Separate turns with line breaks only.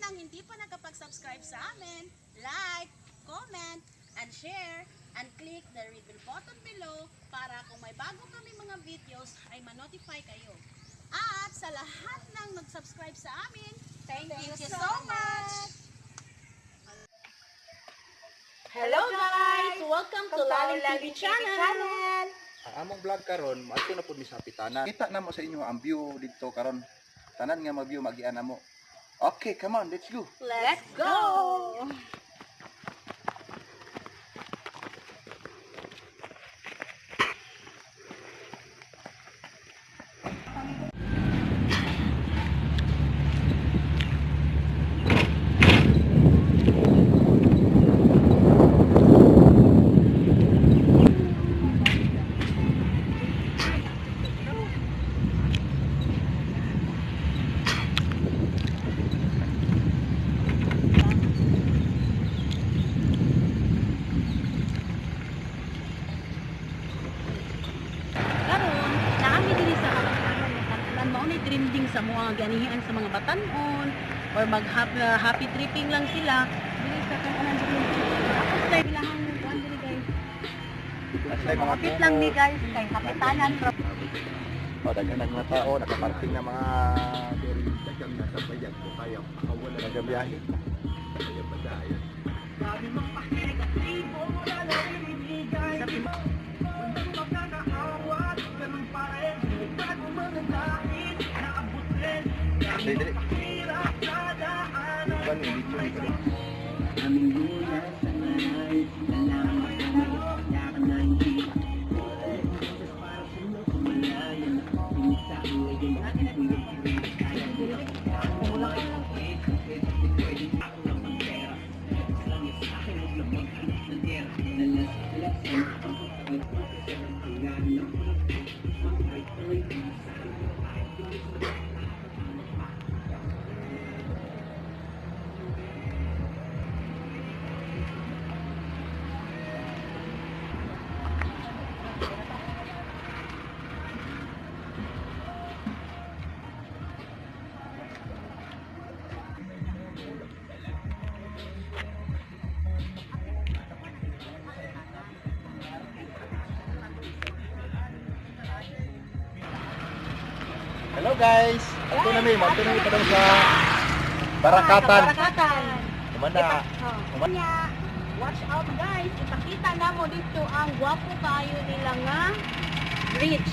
ng hindi pa nakapag-subscribe sa amin, like, comment, and share, and click the red bell button below para kung may bago kami mga videos ay ma-notify kayo. At sa lahat ng nag-subscribe sa amin, thank you so much! Hello guys! Welcome to Laling TV channel!
Ang among vlog karon, moadto na pud mi sa Hapitanan. Kita na mo sa inyo ang view didto karon. Tanan nga ma-view magian na mo. Okay, come on, let's go.
Let's go! Karon, naami diri sa Hapitanan nga kan-anan, mao ni trending sa mga ganihian sa mga batan-on or mag happy tripping lang sila diri sa kan-anan diri. Tapos tayo ilahang kuan diri, guys.
Asay mga
Kapit lang ni guys kay Hapitanan from
Oh, daghan na mga tao nakaparking na mga
Dagang nasa bayag ko kaya makawala
nagabiyahe.
Kaya padayon.
Dili dili. Kuan ni video ni kani. Hello guys. Adto na mi, moadto na mi padung sa Barakatan.
Barakatan.
Kumana.
Oh.
Nya, watch out guys, ipakita na mo dito ang gwapo kayo nila nga bridge.